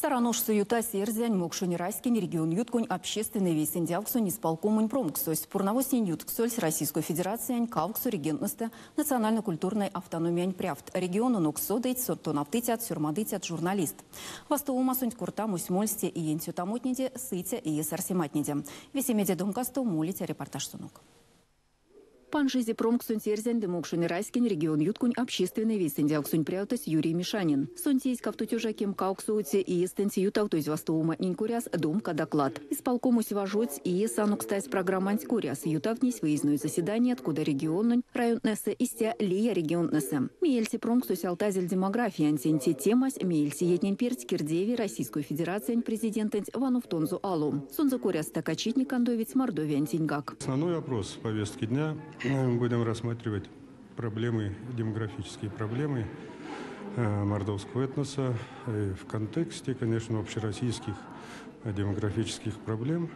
Саран ошсо ютась эрзянь мокшонь раськень регионъютконь общественной вейсэндявксонь исполкомонь промксось. Пурнавозтнень ютксольть Российской Федерациянь кавксо регионтнэстэ национально-культурной автономиянь прявт, региононок содыйть, тонавтыцят, сёрмадыцят, журналистт. Вастовомасонть кортамось мольсь те иень цётамотнеде, сыця иес арсематнеде. Весемеде домкасто молиця репортажсонок. Панжизе промксонть эрзянь ды мокшонь раськень регионъютконь общественной вейсэндявксонь прявтось Юрий Мишанин. Сон тейсь 28 иестэнть ютавтозь вастовоматнень коряс домка доклад. Исполкомось важодсь иес анокстазь программанть коряс, ютавтнесь выездной заседаният кода региононь районтнэсэ, истя лия регионтнэсэ. Меельце промксось алтазель демографиянтень. Те темась меельце иетнень перть кирдеви Российской Федерациянь президентэнть вановтонзо ало. Сонзэ коряс стакачитне кандовить Мордовиянтеньгак. Основной вопрос повестки дня. Мы будем рассматривать проблемы, демографические проблемы мордовского этноса в контексте, конечно, общероссийских демографических проблем.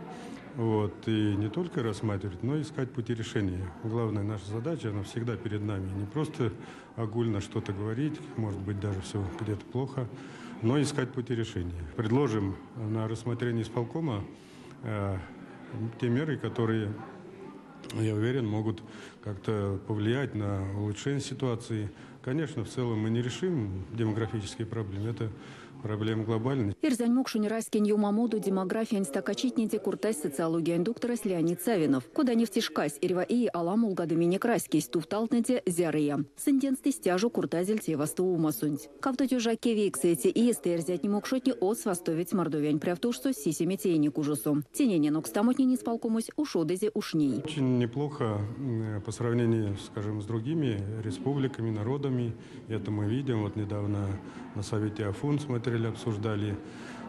Вот. И не только рассматривать, но и искать пути решения. Главная наша задача, она всегда перед нами. Не просто огульно что-то говорить, может быть, даже все где-то плохо, но искать пути решения. Предложим на рассмотрение исполкома те меры, которые, я уверен, могут как-то повлиять на улучшение ситуации. Конечно, в целом мы не решим демографические проблемы. Это проблема глобальная. Эрзянь мокшонь раськень ёмамодо, демографиянь стакачитнеде кортась социологиянь докторось Леонид Савинов. Кода невти шкась, эрьва ие аламолгады минек раськесь, тувталтнэде зярыя. Сындест истя жо кортазельть те вастовомасонть. 29 иестэ эрзятне мокшотне одс вастовить Мордовиянь прявтошсо сисемеце инекужосо. Тенень анокстамотнень исполкомось ушодызе уш ней. Очень неплохо по сравнению, скажем, с другими республиками, народами. Это мы видим. Вот недавно на Совете АФУН смотрели, обсуждали.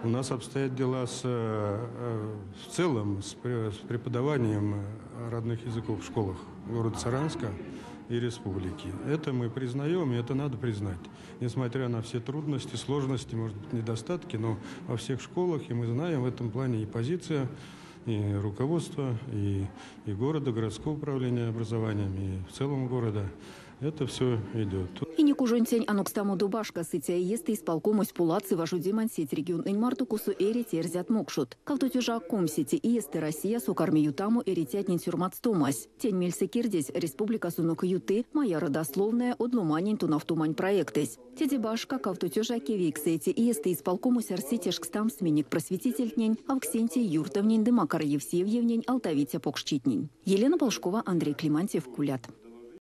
У нас обстоят дела в целом с преподаванием родных языков в школах города Саранска и республики. Это мы признаем, и это надо признать. Несмотря на все трудности, сложности, может быть, недостатки, но во всех школах, и мы знаем в этом плане и позиция, и руководство, и города, городского управления образованием, и в целом города. Это все идет. Инекужонтень анокстамодо башка сыця иестэ исполкомось поладсы важодеманть сеть регионтнэнь марто, косо эрить эрзят мокшот. 20 иестэ Россиясо карми ютамо эрицятнень сёрмадстомась. Тень мельсэ кирдезь, республикасонок юты «Моя родословная» од ломанень тонавтомань проектэсь. Теде башка, 29 иестэ исполкомось арси тешкстамс минек просветительтнень Авксентий Юртовнень ды Макар Евсевьевнень алтавиця покшчитнень. Елена Полшкова, Андрей Климантьев, Кулят.